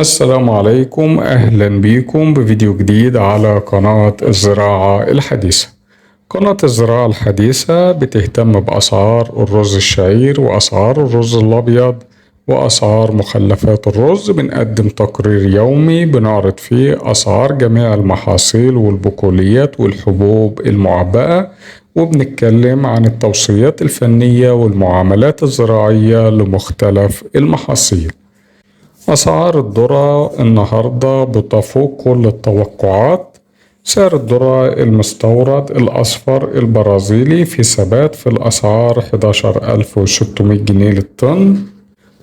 السلام عليكم، أهلا بيكم بفيديو جديد على قناة الزراعة الحديثة. قناة الزراعة الحديثة بتهتم بأسعار الرز الشعير وأسعار الرز الأبيض وأسعار مخلفات الرز. بنقدم تقرير يومي بنعرض فيه أسعار جميع المحاصيل والبقوليات والحبوب المعبأة، وبنتكلم عن التوصيات الفنية والمعاملات الزراعية لمختلف المحاصيل. أسعار الذرة النهاردة بتفوق كل التوقعات. سعر الذرة المستورد الأصفر البرازيلي في ثبات في الأسعار 11600 جنيه للطن،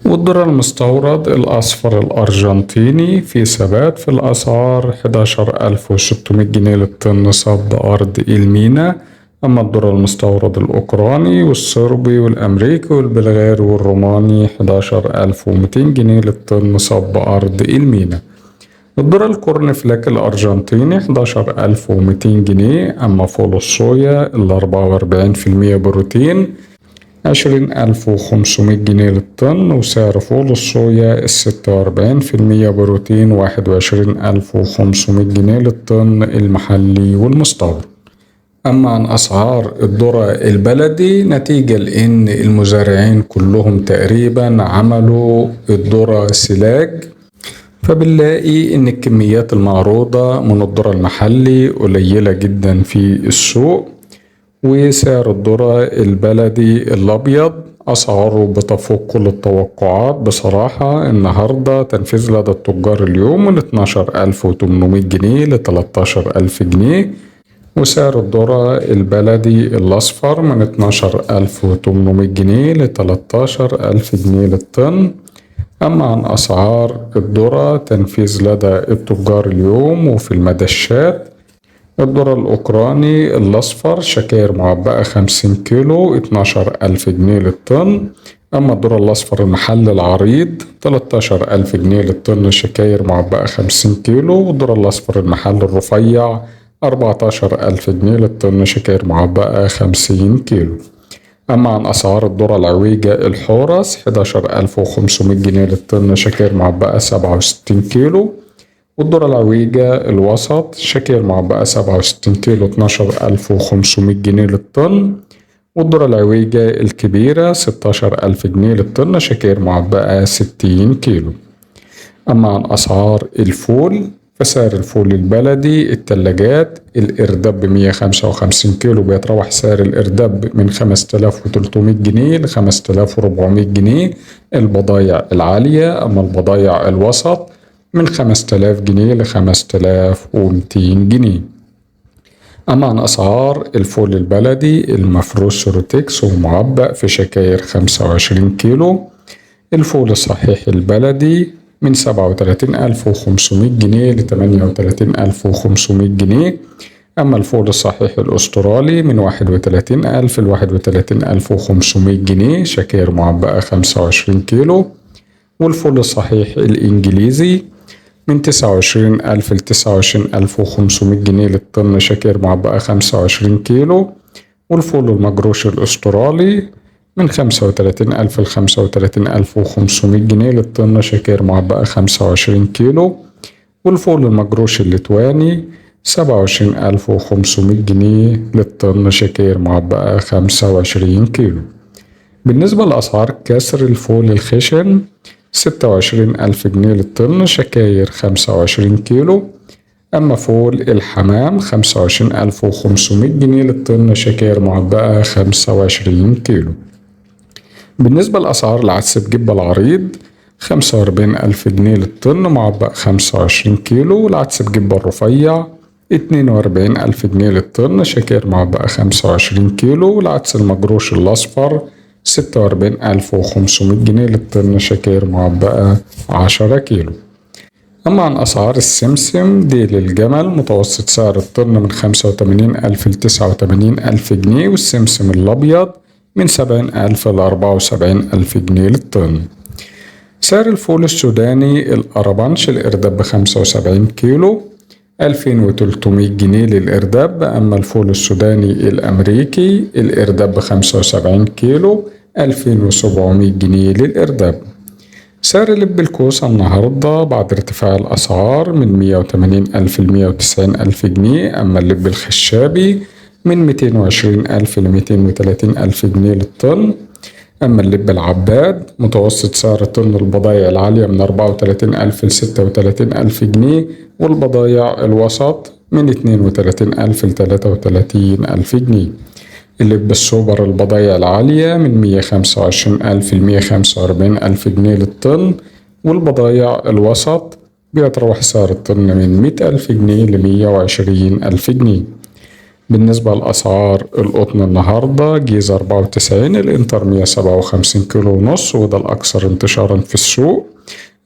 والذرة المستورد الأصفر الأرجنتيني في ثبات في الأسعار 11600 جنيه للطن صب أرض المينا. أما الذرة المستورد الأوكراني والصربي والأمريكي والبلغاري والروماني 11200 جنيه للطن صب أرض المينا. الذرة ال corn flake الأرجنتيني 11200 جنيه. أما فول الصويا 44% بروتين 20500 جنيه للطن، وسعر فول الصويا 46% بروتين 21500 جنيه للطن المحلي والمستورد. أما عن أسعار الذرة البلدي، نتيجة لأن المزارعين كلهم تقريبا عملوا الذرة سلاج، فبنلاقي إن الكميات المعروضة من الذرة المحلي قليلة جدا في السوق، وسعر الذرة البلدي الأبيض أسعاره بتفوق كل التوقعات بصراحة. النهاردة تنفيذ لدى التجار اليوم من 12800 جنيه ل 13000 جنيه، وسعر الذرة البلدي الأصفر من 12800 جنيه ل 13000 جنيه للطن. أما عن أسعار الذرة تنفيذ لدى التجار اليوم وفي المدشات، الذرة الأوكراني الأصفر شكاير معبأة 50 كيلو 12000 جنيه للطن. أما الذرة الأصفر المحلي العريض 13000 جنيه للطن شكاير معبأة 50 كيلو، والذرة الأصفر المحلي الرفيع 14000 جنيه للطن شكاير معبأة 50 كيلو. أما عن أسعار الذرة العويجة الحورس 11500 جنيه للطن شكاير معبأة 67 كيلو، والذرة العويجة الوسط شكاير معبأة 67 كيلو 12500 جنيه للطن، والذرة العويجة الكبيرة 16000 جنيه للطن شكاير معبأة 60 كيلو. أما عن أسعار الفول، فسعر الفول البلدي التلاجات الإرداب 155 كيلو بيتراوح سعر الإرداب من 5300 جنيه ل 5400 جنيه البضايع العالية. أما البضايع الوسط من 5000 جنيه ل 5200 جنيه. أما عن أسعار الفول البلدي المفروش سوروتكس ومعبأ في شكاير 25 كيلو، الفول الصحيح البلدي من 37500 جنيه ل 38500 جنيه. أما الفول الصحيح الأسترالي من 31000 ل 31500 جنيه شكاير معبأة 25 كيلو، والفول الصحيح الإنجليزي من 29000 ل 29500 جنيه للطن شكاير معبأة 25 كيلو، والفول المجروش الأسترالي من 35000 ل 35500 جنيه للطن شكاير معبأة 25 كيلو، والفول المجروش الليتواني 27500 جنيه للطن شكاير معبأة 25 كيلو. بالنسبة لأسعار كسر الفول الخشن 26000 جنيه للطن شكاير 25 كيلو. أما فول الحمام 25500 جنيه للطن شكاير معبأة 25 كيلو. بالنسبة لأسعار العدس بجبة العريض 45000 جنيه للطن معبأ 25 كيلو، والعدس بجبة الرفيع 42000 جنيه للطن شكاير معبأة 25 كيلو، والعدس المجروش الأصفر 46500 جنيه للطن شكاير معبأة 10 كيلو. أما عن أسعار السمسم ديل الجمل متوسط سعر الطن من 85000 ل 89000 جنيه، والسمسم الأبيض من 70000 ل 74000 جنيه للطن. سعر الفول السوداني الأربنش الإرداب ب75 كيلو 2300 جنيه للإرداب. أما الفول السوداني الأمريكي الإرداب ب75 كيلو 2700 جنيه للإرداب. سعر لب الكوسة النهاردة بعد ارتفاع الأسعار من 180 ألف ل190 ألف جنيه. أما اللب الخشابي من 220 ألف ل230 ألف جنيه للطن. أما اللب العباد متوسط سعر طن البضايع العالية من 34 ألف ل36 ألف جنيه، والبضايع الوسط من 32 ألف ل33 ألف جنيه. اللب السوبر البضايع العالية من 125 ألف ل145 ألف جنيه للطن، والبضايع الوسط بيتراوح سعر الطن من 100 ألف جنيه ل120 ألف جنيه. بالنسبة لأسعار القطن النهاردة، جيزة 94، الانتر 157 كيلو ونص، وده الأكثر انتشارا في السوق.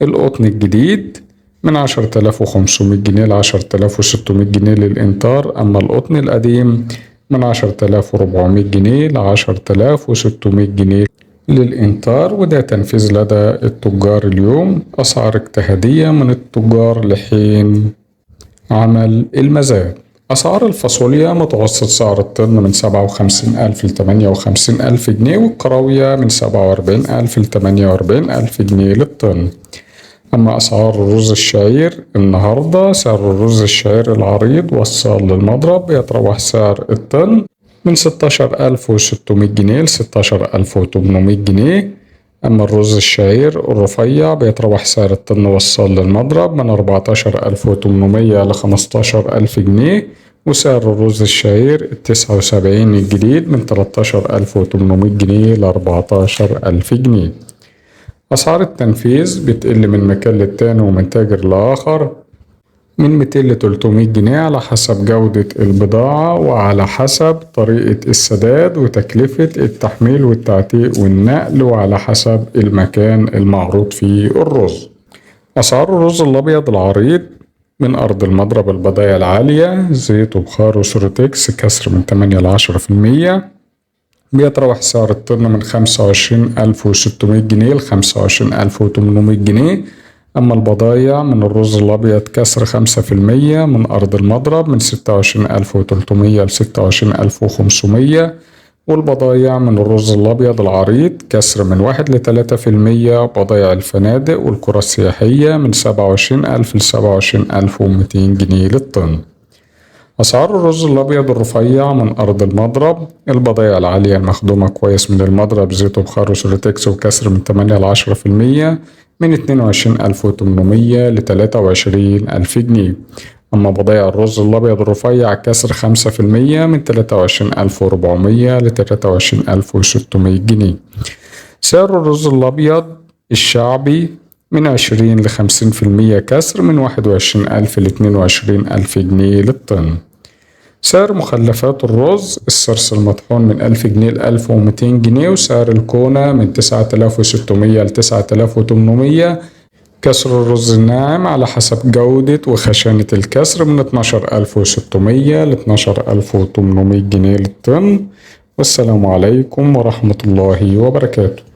القطن الجديد من 10500 جنيه ل10600 جنيه للإنتار. أما القطن القديم من 10400 جنيه ل10600 جنيه للإنتار، وده تنفيذ لدى التجار اليوم. أسعار اجتهادية من التجار لحين عمل المزاد. أسعار الفاصوليا متوسط سعر الطن من 57 ألف ل58 ألف جنيه، والكراوية من 47 ألف ل48 ألف جنيه للطن. أما أسعار الرز الشعير النهاردة، سعر الرز الشعير العريض وصل للمضرب بيتراوح سعر الطن من 16600 جنيه ل16800 جنيه. أما الرز الشعير الرفيع بيتراوح سعر الطن وصل للمضرب من 14800 ل15000 جنيه، وسعر الرز الشعير 79 الجديد من 13800 جنيه ل14000 جنيه. أسعار التنفيذ بتقل من مكان للتاني ومن تاجر لآخر من 200 ل 300 جنيه على حسب جودة البضاعة وعلى حسب طريقة السداد وتكلفة التحميل والتعتيق والنقل وعلى حسب المكان المعروض فيه الرز. أسعار الرز الأبيض العريض من أرض المضرب البضايع العالية زيت وبخار وسورتكس كسر من 8 ل 10%، بيتراوح سعر الطن من 25600 جنيه ل 25800 جنيه. أما البضايع من الرز الأبيض كسر 5% من أرض المضرب من 26300 ل 26500، والبضايع من الرز الأبيض العريض كسر من 1 ل 3%. بضايع الفنادق والقرى السياحية من 27000 ل 27200 جنيه للطن. أسعار الرز الأبيض الرفيع من أرض المضرب البضايع العالية المخدومة كويس من المضرب زيت وبخار وسولوتكس وكسر من 8 ل 10% من 22800 ل 23000 جنيه. أما بضايع الرز الأبيض الرفيع كسر 5% من 23400 ل 23600 جنيه. سعر الرز الأبيض الشعبي من 20 ل 50% كسر من 21000 ل 22000 جنيه للطن. سعر مخلفات الرز الصرص المطحون من 1000 جنيه ل 1200 جنيه، وسعر الكونة من 9600 ل 9800. كسر الرز الناعم على حسب جودة وخشنة الكسر من 12600 ل 12800 جنيه للطن. والسلام عليكم ورحمة الله وبركاته.